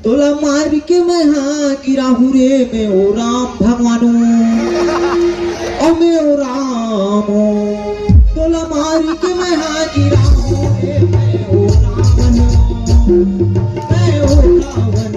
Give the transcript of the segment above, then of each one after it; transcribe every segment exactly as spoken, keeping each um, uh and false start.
तोला मार के मैं हा गिराहूं रे मैं ओ राम भगवानो, ओ मैं ओ राम, तोला मार के मैं हा गिराहूं रे मैं ओ रावण, मैं ओ रावण।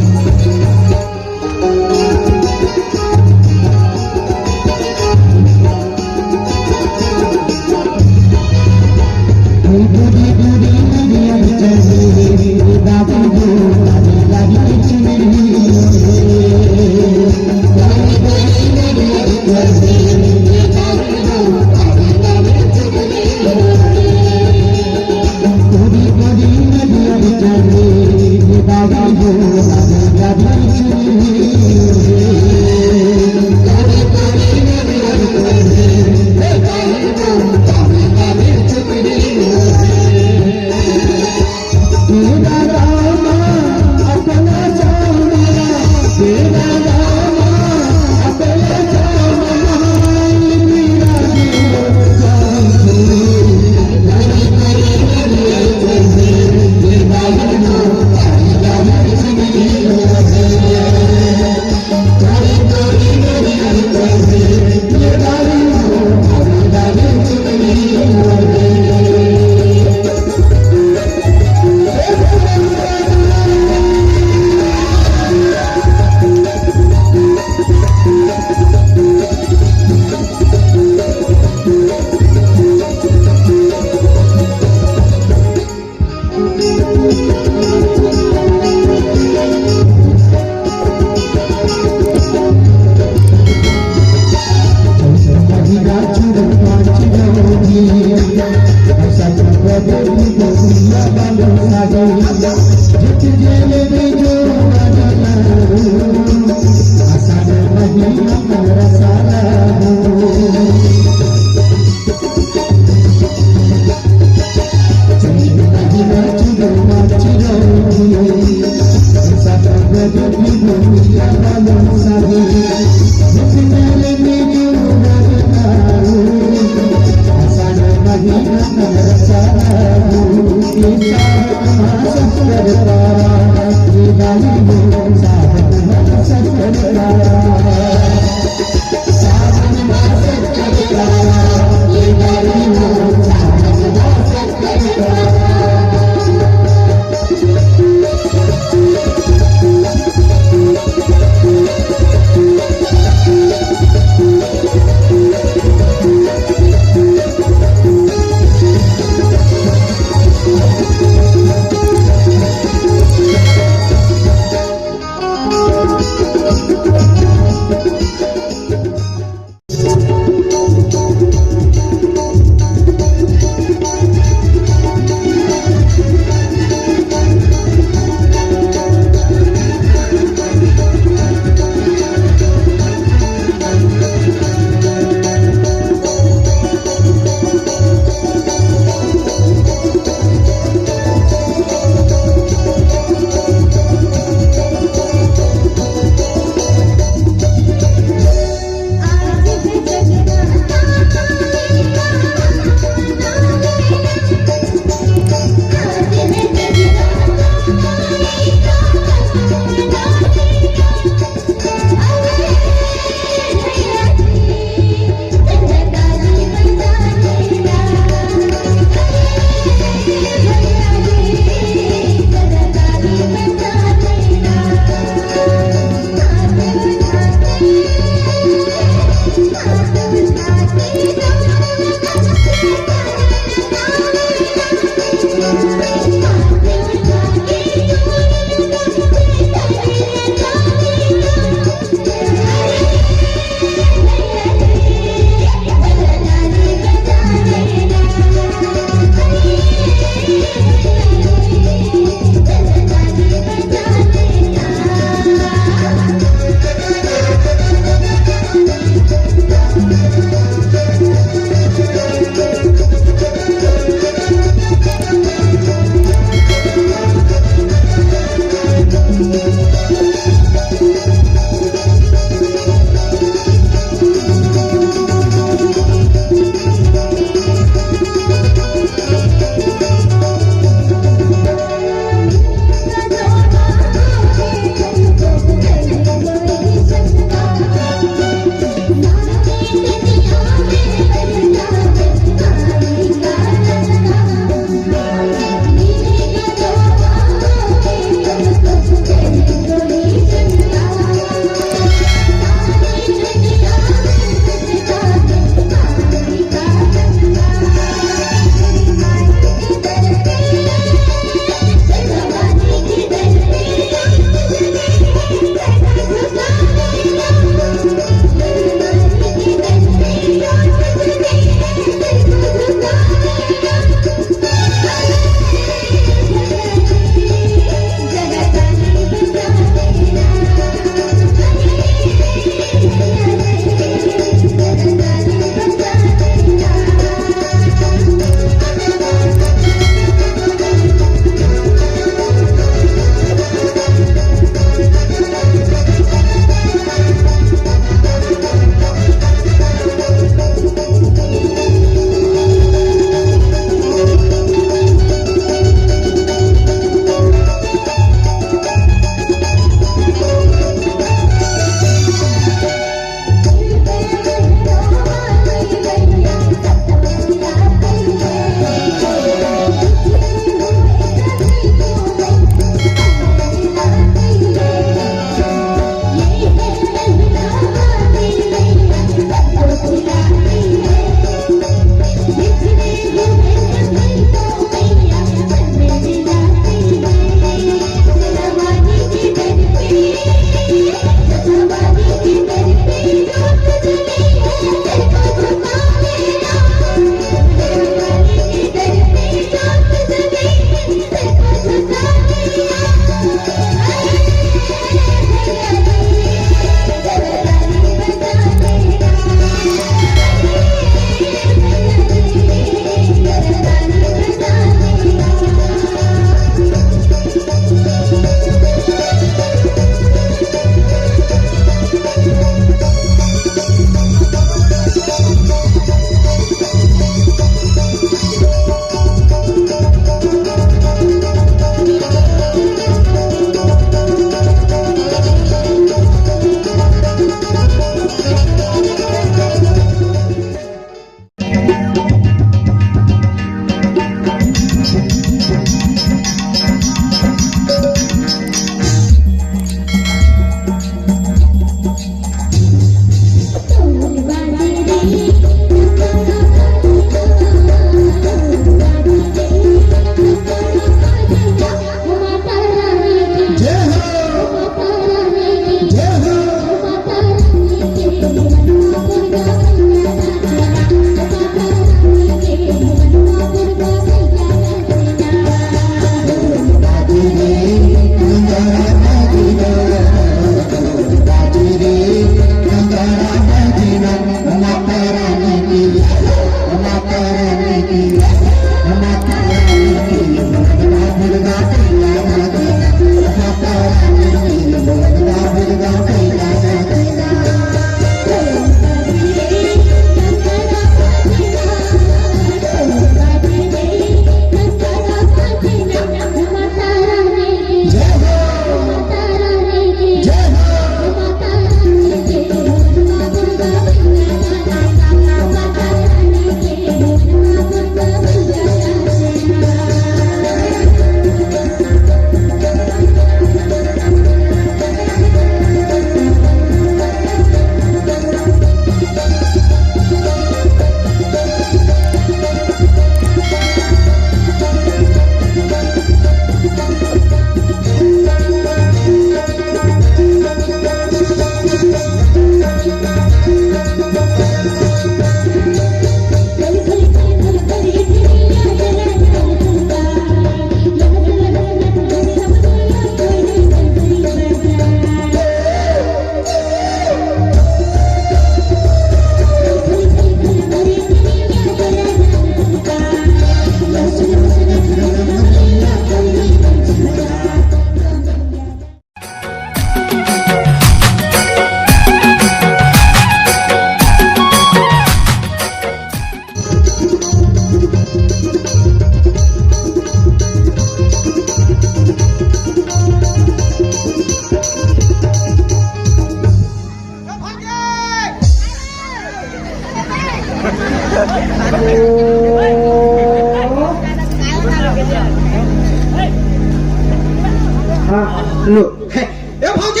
हाँ, लो। हे, ए भौजी,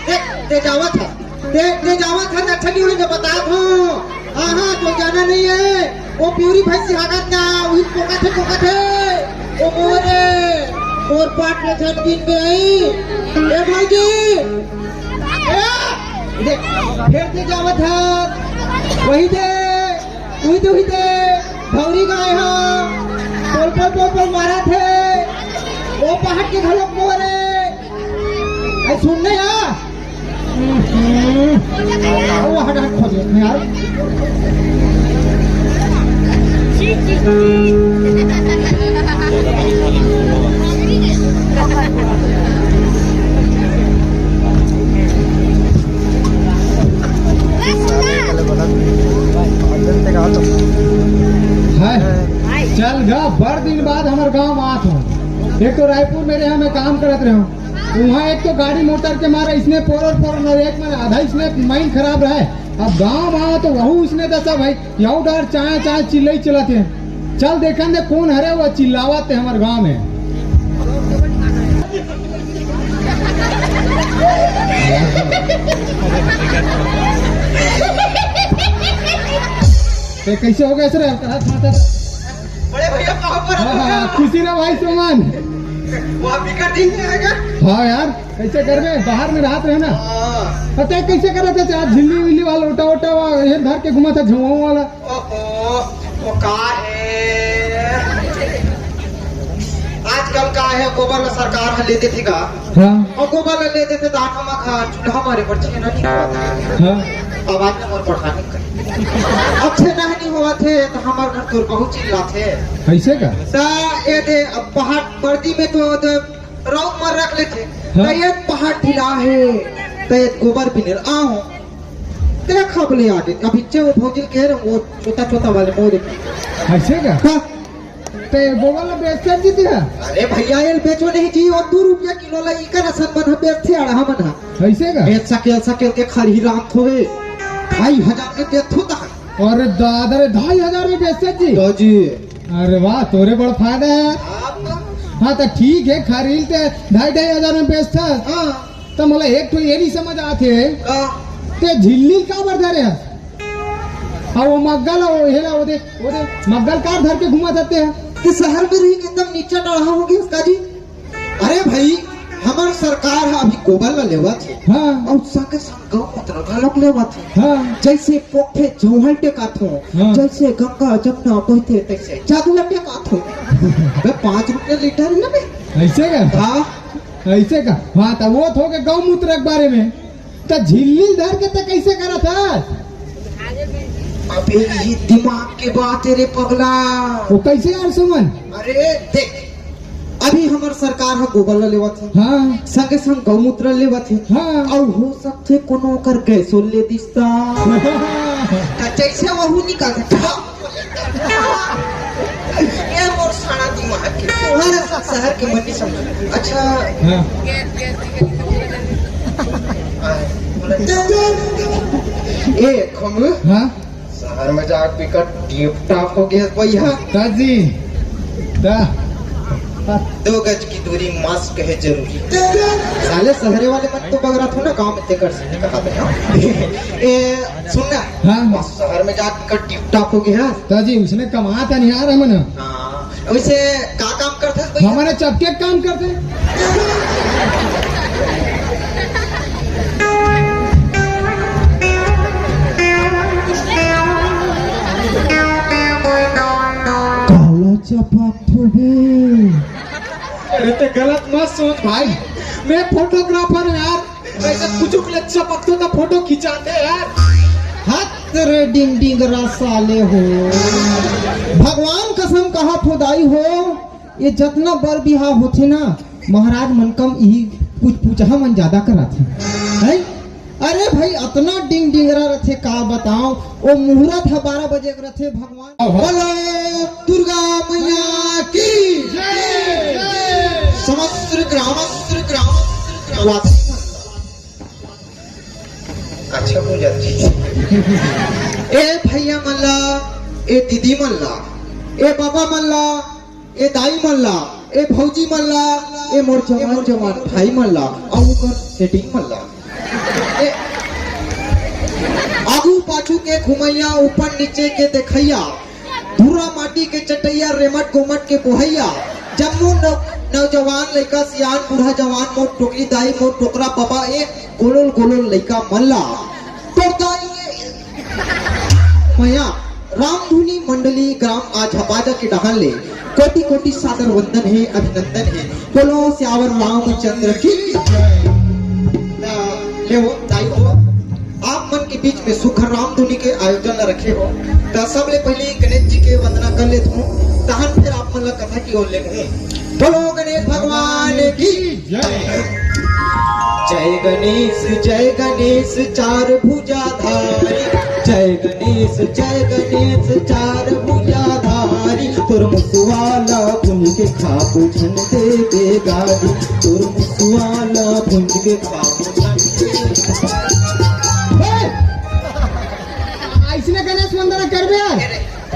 ए, ते जावत है। ते, ते जावत है, अच्छा नहीं होई, मैं बतात हूँ। हाँ, हाँ, तो जाना नहीं है। वो प्यूरी भैंसी हागत ना, वही पोकत है, पोकत है। ओ मोरे, मोर पाट ले झट दिन पे आई। ए भौजी, ए, देख, फिर ते जावत है। वही दे, वही दे, वही दे। भौरी गाय हा, पोल, पोल, पोल, पोल मारत हे। ओ पहाड़ के घलोक मोर हे। अरे सुन ना यार। हम्म। ओ हट, हट, खोज ले यार। है। चल गा, बड़ दिन बाद हमर गांव में आत हो। एक तो रायपुर में रहे, मैं काम करत रहे हूँ। वहाँ एक तो गाड़ी मोटर के मारा इसने फोरर फोरर, एक मन आधा इसने माइंड खराब रहे। अब गांव में आओ तो वहू इसने दशा भाई, यहू डार चाय चाय चिल्लई चलत हे। चल देखन दे कौन हरे वो चिल्लावत हे हमर गांव में। ते कैसे हो गया सर? बड़े भैया पाँव पर हाँ, हाँ, खुशी ना भाई सुमन। वो आप बिगड़ दिन में आएगा। हाँ यार, कैसे करबे? बाहर में रहत रहे ना। हाँ। पता है कैसे करत हे? आज झिल्ली विल्ली वाला, ओटा ओटा वाला, ये धर के घुमा था, झुआ वाला। ओहो, वो का है? आजकल का है, गोबर ला सरकार ह ले देथे गा। हाँ। अउ गोबर ला ले देथे त आटा मा खा, चूल्हा मारे बर छेना नहीं होवत हे। हाँ। अब आज हमर पढ़ानी कर। अब छेना नहीं होवत हे त हमर घर तोर बहू चिल्लाथे। ऐसे का? त ये दे, अब पहाड़ बर्दी में तो दे, रउत मर रख लेथे। हाँ। त ये पहाड़ ढिला हे, त ये गोबर बिनेर आहो। देखा बोले आगे, अभी चे वो भौजी के रहे, वो छोटा छोटा वाले मोर। ऐसे का? हाँ। ते गोबर ला बेचत जी ते? अरे भैया, ये बेचो नहीं जी, वो दू रुपया किलो ला इकर असन मन ह बेचथे अड़हा मन ह। ऐसे का? ए सकेल सकेल के खरही रात होवे, ढाई हजार में बेचथो ता। अरे दादा रे, ढाई हजार में बेचत जी? तो जी। अरे वाह, तोरे बड़ फायदा है। आप? हाँ, तो ठीक है, खरीद ते ढाई ढाई हजार में बेचता। हाँ। तो मोला एक ठो ये नहीं समझ आते। हाँ। ते झिल्ली का बर धरे है? अब वो मग्गल, वो हेला, वो दे, वो दे, मग्गल कार धर के घुमा देते हैं। कि शहर में रही के एकदम नीचा डढ़ा हो गया उसका जी। अरे भाई, हमर सरकार ह अभी गोबर ला लेवत हे। हाँ। अउ संगे संग गौमूत्र घलोक लेवत हे। हाँ। जैसे पोखे जौहल टेकाथो, हाँ। जैसे गंगा जमुना बहथे तैसे जग ला टेकाथो। बे, पाँच रुपया लीटर है ना बे? ऐसे का? हाँ। ऐसे का? हाँ, तो वो तो हो गया गौमूत्र के बारे में। त झिल्ली धर के त कैसे करत हस? अबे, ये दिमाग के बात है रे पगला। वो कैसे यार सुमन? अरे देख, अभी हमर सरकार ह गोबर ल लेवत हे, हाँ। संगे संग गौमूत्र लेवत हे, हाँ। अउ हो सकथे कोनो ओकर गैसो ले दिस ता। त जैसे वहू निकाल दे। ये मोर सारा दिमाग के, तुम्हारे साथ शहर के मन नहीं समझ। अच्छा। हाँ। ए, खमू। हाँ? शहर में जाके बिकट टिप टाप हो गया भैया। का जी? का? दो गज की दूरी, मास्क है जरूरी। साले शहरे वाले मन तो बगरा थो ना, गाँव में तेकर से कहा था। ए, सुन ना, हाँ। बस शहर में जाके बिकट टिप टाप हो गया। का जी, उसने कमात अनिहार है मन। हाँ। वैसे का काम करथस भैया? हमन चपके के काम करथे। काला चपकथो बे। अरे ते गलत मत सोच भाई, मैं फोटोग्राफर हूँ यार। ऐसे कुचुक ले चपकथो तो फोटो खिंचाते यार। हत रे डिंग डिंग रसाले हो। भगवान कसम कहाथो दाई हो, ये जतना बर बिहाव होथे ना, महाराज मन कम इही पूछ पूछहा मन ज्यादा कराथे। हैं? अरे भाई, अतना डिंग डिंगरा रथे, का बताओ। ओ मुहूर्त ह बारह बजे के रथे, भगवान। बोलो दुर्गा मैया की जय। समस्त ग्रामस्थ ग्रामस्थ ग्रामवासी। अच्छा पूजा जी। ए भैया मन ला ए दीदी मन ला, ए बाबा मन ला, ए दाई मन ला, ए भौजी मन ला, ए मोर जवान जवान भाई मन ला, अउ ओकर सेटिंग मन ला। ए आगू पाछू के घुमैया, ऊपर नीचे के देखैया, धूरा माटी के चटैया, रेमट गोमट के बोहैया, जम्मो नौ-, नौजवान लइका सियान बूढ़ा जवान, मोर टोकरी दाई मोर टोकरा बाबा, ए गोलोल गोलोल लइका मन ला। तोर दाई ए मया रामधुनी मंडली ग्राम आझाबाजा के डहान ले कोटि कोटि सादर वंदन हे, अभिनंदन हे। बोलो सियावर रामचंद्र की जय। त लेवो दाई हो, आप मन के बीच में सुघर रामधुनी के आयोजन ला रखे हो, त सबले पहले गणेश जी के वंदना कर लेत हूँ, तहन फिर आप मन ला कथा की ओर ले हूँ। बोलो गणेश भगवान की जय। जय गणेश जय गणेश चार भुजाधारी, जय गणेश जय गणेश चार भुजाधारी, तोर मुसवा ला भूंज के खाबो झन देबे गारी, तोर मुसवा ला भूंज के खाबो झन देबे। हे! अइसने गणेश वंदना करबे यार।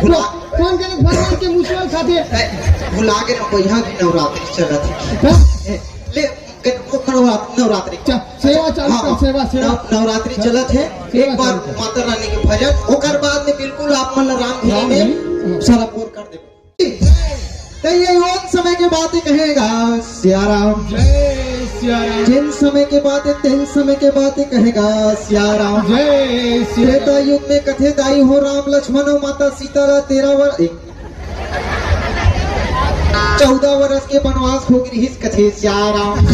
भुला- कौन गणेश भगवान के मुसवा खाथे? ए, भुला गे ना, बढ़िया भी नवरात्रि चलत हे। हाँ? ए, ले, गन-, ओकर बाद नवरात्रि। चा-, सेवा चालू हाँ, कर, सेवा, सेवा। नव-, नवरात्रि चलत हे। सेवा एक बार चालू कर। माता रानी के भजन, ओकर बाद में बिल्कुल आप मन ला रामधुनी राम में धुनी। सारा बोर कर देबो। त ये उन समय के बातें कहेगा सियाराम। जय सियाराम। जिन समय के बातें, तेन समय के बातें कहेगा सियाराम। जय सियाराम। त्रेता युग में कथे दाई हो राम लक्ष्मण अउ माता सीता ला तेरह वर-, एक, चौदह वर्ष के बनवास हो गे रिहिस कथे सियाराम।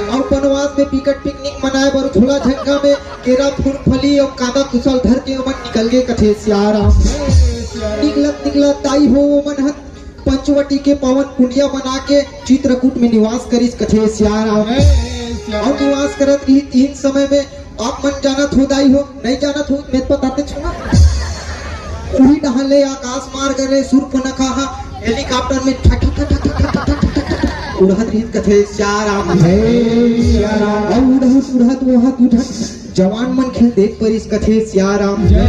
अउ बनवास में बिकट पिकनिक मनाए बर झूला झंगा में केरा फूल फली अउ कांदा कुसल धर के ओमन निकल गे कथे सियाराम। निकलत निकलत दाई हो ओमन ह पंचवटी के पावन कुंडिया बना के चित्रकूट में निवास करिस कथे सियाराम। अउ निवास करत रिहिस तीन समय में आप मन जानत हो दाई हो, नहीं जानत हो, मैं बताते छुआ। उही डहान ले आकाश मार्ग ले सूर्पनखा हा हेलीकॉप्टर में ठा ठा ठा उड़त रिहिस कथे सियाराम। जय सियाराम। अउ उड़त उड़त वहाँ दू झन जवान मन खेल देख परिस कथे सियाराम। जय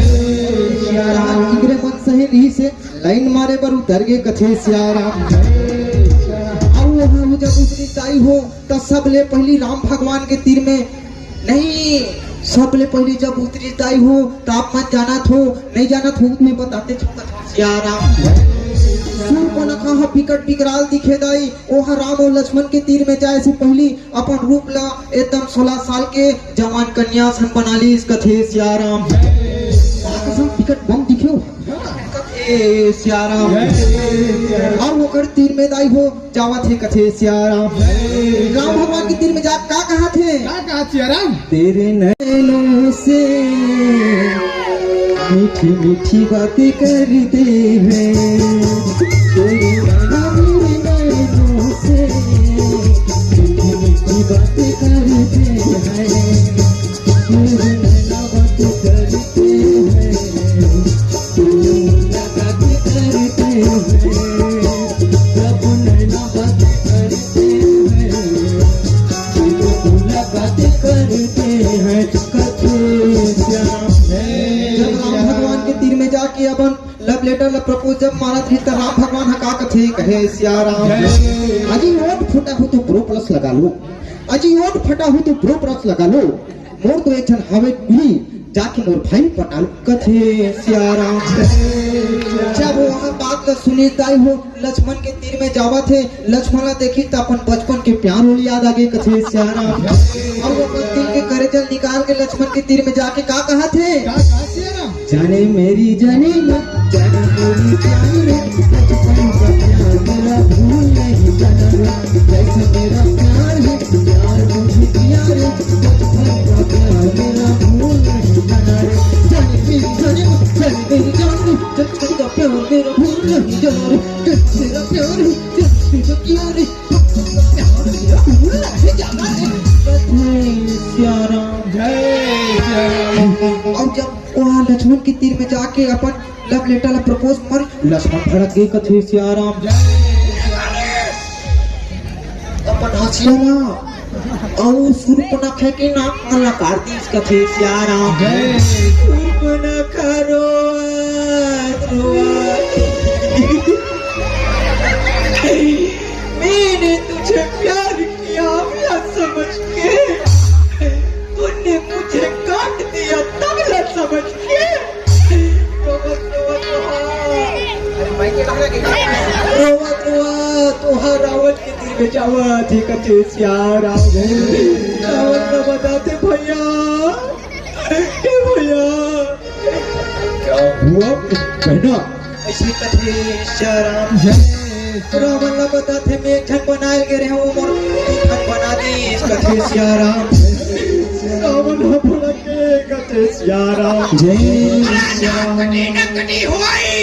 सियाराम। इकरे मन सही रिहिस हे लाइन मारे बर उतर गे कथे सियाराम। जय सियाराम। अउ वहाँ जब उतरिस दाई हो त सबले पहली राम भगवान के तीर में नहीं, सबले पहली जब उतरिस दाई हो, त आप मन जानत हो, नहीं जानत हो, मैं बताते छुआ कथा सियाराम। सूर्पनखा ह बिकट बिकराल दिखे दाई, ओह राम अउ लक्ष्मण के तीर में जाए से पहली अपन रूप ला एकदम सोलह साल के जवान कन्या सन बना लिस कथे सियाराम। का कसम बिकट बम दिखे हो। कथे सियाराम। अउ ओकर तीर में दाई हो, जावत हे कथे सियाराम। राम भगवान के तीर में जा का कहा थे? का कहा सियाराम? तेरे नैनों से मीठी मीठी बातें करते हैं, तेरे नैना मेरे नैनों से मीठी मीठी बातें करते हैं, तेरे नैना बातें करते हैं, तेरे मुलाकात करते हैं, जब नैना बातें करते हैं, तेरे मुलाकात करते हैं, कथे सियाराम। जब राम भगवान के तीर में जाके अपन लव लेटर ला प्रपोज जब मारत रही त राम भगवान ह का कथे, कहे सियाराम। अजी ओठ फटा हो तो प्रो प्लस लगा लो, अजी ओठ फटा हो तो प्रो प्लस लगा लो, मोर तो एक झन हवे कुली, जाके मोर भाई पटा लो, कथे सियाराम। जब वहाँ बात ला सुनिस दाई हो, लक्ष्मण के तीर में जावत हे, लक्ष्मण ला देखिस त अपन बचपन के प्यार होल याद आ गे, कथे सियाराम। अउ अपन दिल के करेजा ल निकाल के लक्ष्मण के तीर में जाके का कहत हे? का, का सियाराम? जाने मेरी जाने मन, जाने मेरी जान रे, बचपन का प्यार मेरा भूल नहीं जाना रे, जैसे मेरा प्यार है, प्यार मुझे किया रे, बचपन का प्यार मेरा भूल नहीं जाना रे, जाने मेरी जाने मन, जाने मेरी जान रे, बचपन का प्यार मेरा भूल नहीं जाना रे, जैसे मेरा प्यार है, प्यार मुझे किया रे, प्यार मेरा भूल नहीं जाना रे। जय सियाराम, जय सियाराम। अउ जब वहाँ लक्ष्मण के तीर में जाके अपन लव लेटर ला प्रपोज मार, लक्ष्मण भड़क गे, कथे सियाराम। अपन हँसिया ला अउ सूर्पनखा के नाक ला काट दिस, कथे सियाराम। जय। सूर्पनखा रोवत मैंने तुझे प्यार किया, अबला समझ के, तूने मुझे काट दिया, तबला समझ के। रोवत रोवत रोवत रोवत रावण के तीर में जावत हे कथे सियाराम। रावण ला बताथे भैया, ए भैया, क्या हुआ बहना? अइसे कथे सियाराम। जय रावण ला बताथे, मैं एक झन बनाए गे रहे हूँ, मोर दू झन बना दीस, कथे सियाराम। रावण ह भड़क के कथे सियाराम। जय सियाराम। कटी न कटी होई।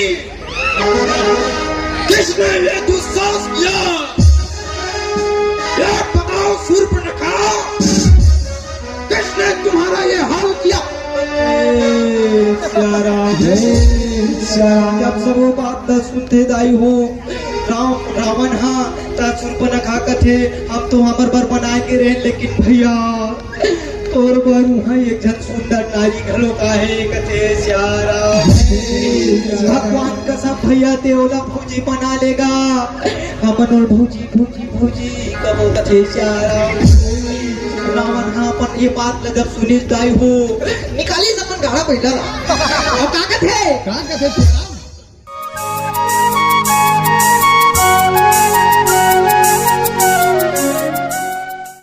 किसने ये दुस्साहस किया? ये बताओ सूर्पनखा, किसने तुम्हारा ये हाल किया? जय सियाराम, जय सियाराम। जब सब वो बात ला सुनथे दाई हो, राम, रावण हा, त सूर्पनखा कथे, हम तो हमर बर बनाए के रहे, लेकिन भैया, तोर बर उहाँ एक झन सुंदर नारी घलो का हे, कथे सियाराम। भगवान कसम भैया, ते ओला भौजी बना लेगा। हमन ओला भौजी, भौजी, भौजी कबो, कथे सियाराम। रावण हा अपन ये बात ला जब सुनिस दाई हो, निकालिस अपन गाड़ा पहिला ला। अब का कथे? का कथे सियाराम?